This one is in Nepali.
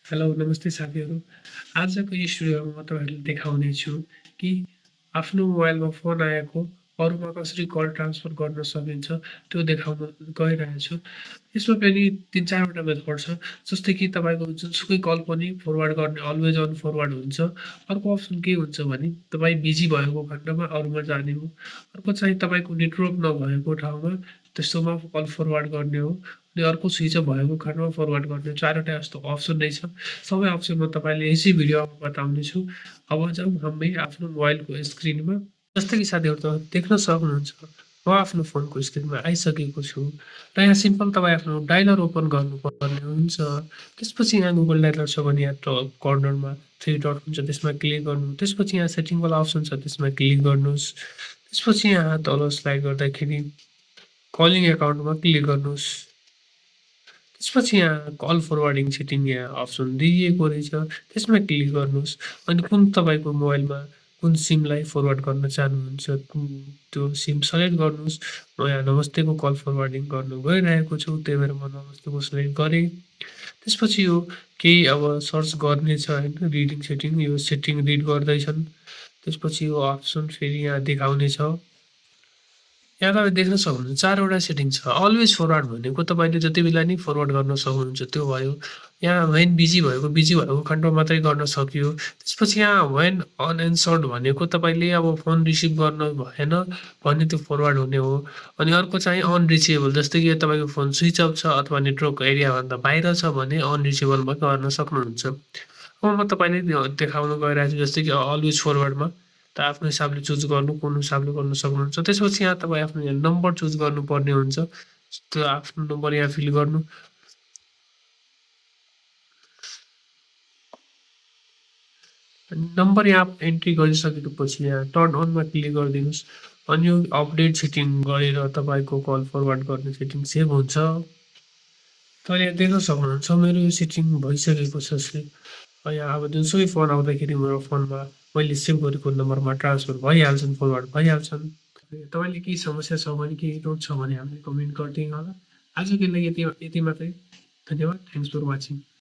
हेलो, नमस्ते साथीहरू। आजको यस भिडियोमा म तपाईँहरूलाई देखाउनेछु कि आफ्नो मोबाइलमा फोन आएको अरूमा कसरी कल ट्रान्सफर गर्न सकिन्छ, त्यो देखाउन गइरहेछु। यसमा पनि 3-4 वटा मेथड छ। जस्तै कि तपाईँको जुनसुकै कल पनि फरवार्ड गर्ने अलवेज अन फरवार्ड हुन्छ। अर्को अप्सन के हुन्छ भने तपाईँ बिजी भएको खण्डमा अरूमा जाने हो। अर्को चाहिँ तपाईँको नेटवर्क नभएको ठाउँमा त्यस्तोमा कल फरवार्ड गर्ने हो। अनि अर्को स्विच अफ भएको खण्डमा फरवार्ड गर्ने 4 वटा जस्तो अप्सन नै छ। सबै अप्सन म तपाईँले यसै भिडियोमा बताउनेछु। अब जाउँ हामी आफ्नो मोबाइलको स्क्रिनमा। जस्तै कि साथीहरू देख्न सक्नुहुन्छ, म आफ्नो फोनको स्क्रिनमा आइसकेको छु र यहाँ सिम्पल तपाईँ आफ्नो डायलर ओपन गर्नुपर्ने हुन्छ। त्यसपछि यहाँ गुगल डायलर छ भने यहाँ कर्नरमा 3 डट हुन्छ त्यसमा क्लिक गर्नु। त्यसपछि यहाँ सेटिङ वाला अप्सन छ त्यसमा क्लिक गर्नुहोस्। त्यसपछि यहाँ तल स्लाइड गर्दाखेरि कलिङ एकाउन्टमा क्लिक गर्नुहोस्। त्यसपछि यहाँ कल फरवार्डिङ सेटिङ यहाँ अप्सन दिइएको रहेछ, त्यसमा क्लिक गर्नुहोस्। अनि कुन तपाईँको मोबाइलमा कुन सिमलाई फरवार्ड गर्न चाहनुहुन्छ, त्यो सिम सेलेक्ट गर्नुहोस्। म यहाँ नमस्तेको कल फरवार्डिङ गर्न गइरहेको छु, त्यही भएर म नमस्तेको सेलेक्ट गरेँ। त्यसपछि यो केही अब सर्च गर्ने छ होइन, रिडिङ सेटिङ, यो सेटिङ रिड गर्दैछन्। त्यसपछि यो अप्सन फेरि यहाँ देखाउनेछ। यहाँ तपाईँ देख्न सक्नुहुन्छ 4 वटा सेटिङ छ। अलवेज फरवार्ड भनेको तपाईँले जति बेला नि फरवार्ड गर्न सक्नुहुन्छ त्यो भयो। यहाँ व्हेन बिजी भएको खण्डमा मात्रै गर्न सकियो। त्यसपछि यहाँ व्हेन अनएन्सर्ड भनेको तपाईँले अब फोन रिसिभ गर्न भएन भने त्यो फरवार्ड हुने हो। अनि अर्को चाहिँ अनरिचेबल, जस्तै कि तपाईँको फोन स्विच अफ छ अथवा नेटवर्क एरियाभन्दा बाहिर छ भने अनरिचेबलमा गर्न सक्नुहुन्छ। अब म तपाईँले देखाउन गइरहेको छु जस्तै कि अलवेज फरवार्डमा त आफ्नो हिसाबले चुज गर्नु, कुन हिसाबले गर्न सक्नुहुन्छ। त्यसपछि यहाँ तपाईँ आफ्नो यहाँ नम्बर चुज गर्नुपर्ने हुन्छ। त्यो आफ्नो नम्बर यहाँ फिल गर्नु। अनि नम्बर यहाँ एन्ट्री गरिसकेपछि यहाँ टर्न अनमा क्लिक गरिदिनुहोस्। अनि यो अपडेट सेटिङ गरेर तपाईँको कल फरवार्ड गर्ने सेटिङ सेभ हुन्छ। तपाईँले यहाँ देख्न सक्नुहुन्छ मेरो यो सेटिङ भइसकेको छ। यहाँ अब जुनसुकै फोन आउँदाखेरि मेरो फोनमा मैले सेभ गरेको नम्बरमा ट्रान्सफर भइहाल्छन्, फरवार्ड भइहाल्छन्। तपाईँले केही समस्या छ भने, केही डाउट छ भने हामीलाई कमेन्ट गरिदिनु होला। आजको लागि यति यति मात्रै। धन्यवाद। Thanks for watching.